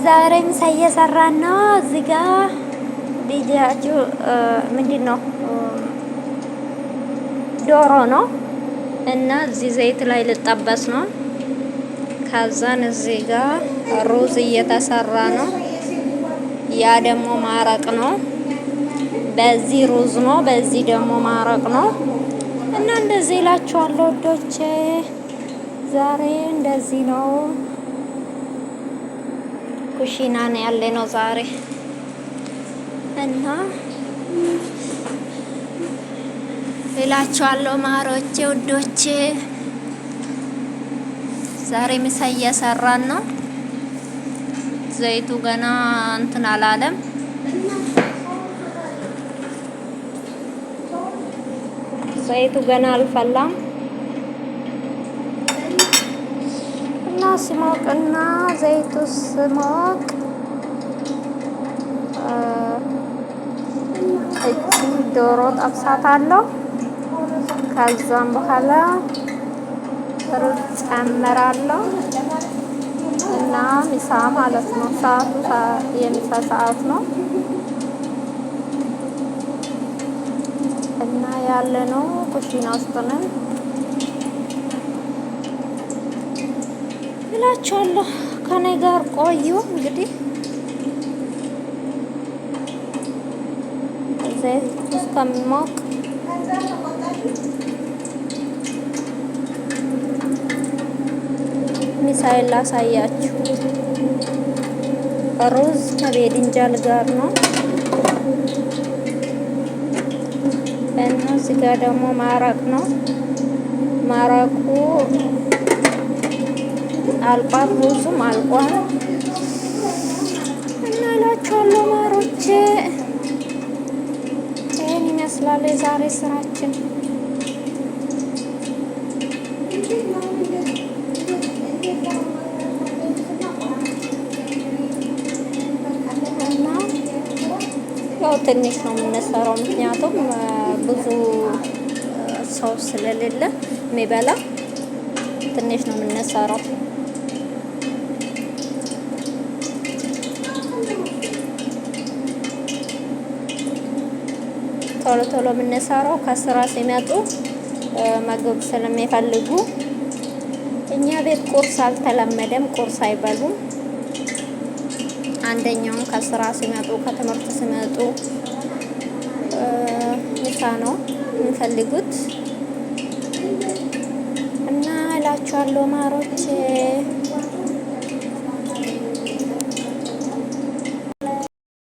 ዛሬ ምሳ እየሰራን ነው። እዚህ ጋ ልጃችሁ ምንድን ነው ዶሮ ነው እና እዚህ ዘይት ላይ ልጠበስ ነው። ከዛን እዚህ ጋ ሩዝ እየተሰራ ነው። ያ ደግሞ ማረቅ ነው። በዚህ ሩዝ ነው፣ በዚህ ደግሞ ማረቅ ነው። እና እንደዚህ እላችኋለሁ ወዶቼ፣ ዛሬ እንደዚህ ነው። ኩሽና ነው ያለ ነው ዛሬ እና እላችኋለሁ ማሮቼ ውዶቼ፣ ዛሬ ምሳ እየሰራን ነው። ዘይቱ ገና እንትን አላለም። ዘይቱ ገና አልፈላም እና ሲሞቅና ዘይቱ ሲሞቅ እቺ ዶሮ ጠብሳታለሁ። ከዛም በኋላ ሩዝ ጨምራለሁ እና ምሳ ማለት ነው። ሰዓቱ የምሳ ሰዓት ነው እና ያለ ነው ኩሽና ውስጥ ነን እላችኋለሁ። ከኔ ጋር ቆዩ እንግዲህ ዘይቱ እስከሚሞቅ ሚሳኤል ላሳያችሁ። ሩዝ ከቤድንጃል ጋር ነው እና እዚህ ጋር ደግሞ ማረቅ ነው። ማረቁ አልቋል፣ ሩዙም አልቋል እና እላችኋለሁ ማሮቼ፣ ይህን ይመስላል የዛሬ ስራችን። እና ያው ትንሽ ነው የምንሰራው፣ ምክንያቱም ብዙ ሰው ስለሌለ የሚበላ ትንሽ ነው የምንሰራው። ቶሎ ቶሎ የምንሰራው ከስራ ሲመጡ ምግብ ስለሚፈልጉ። እኛ ቤት ቁርስ አልተለመደም፣ ቁርስ አይበሉም። አንደኛውን ከስራ ሲመጡ ከትምህርት ሲመጡ ምሳ ነው የሚፈልጉት እና እላችኋለሁ ማሮች።